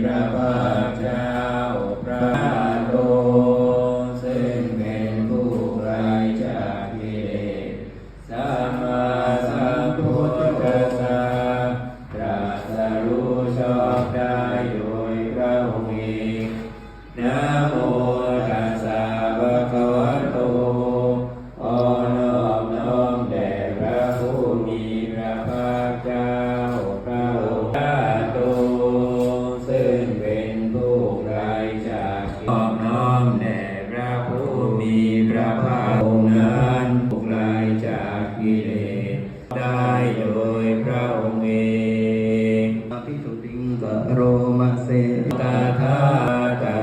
ພະພາກເຈົ້າພະໂຕ ຊຶ່ງເປັນຜູ້ໄກຈາກກິເລດ ສຳມາສຳພຸດທັດສະ ຕລັດສະຮູ້ຊອບໄດ້ໂດຍພະອົງເອງ. ນະໂມຕັດສະ ພະຄະວະໂຕ ຂໍນອບນ້ອມແດ່ພະຜູ້ມີພະພາກເຈົ້າ ພະອົງ ໂຕ ຊຶ່ງເປັນຜູ້ໄກຈາກ ນອບນ້ອມແດ່ພະຜູ້ມີພະພາກ ອົງນັ້ນ ຜູ້ໄກຈາກກິເລດໄດ້ໂດຍພະອົງເອງ. ອະພິໂສຕິງກະໂຣມະເສ ຕະຖາກະ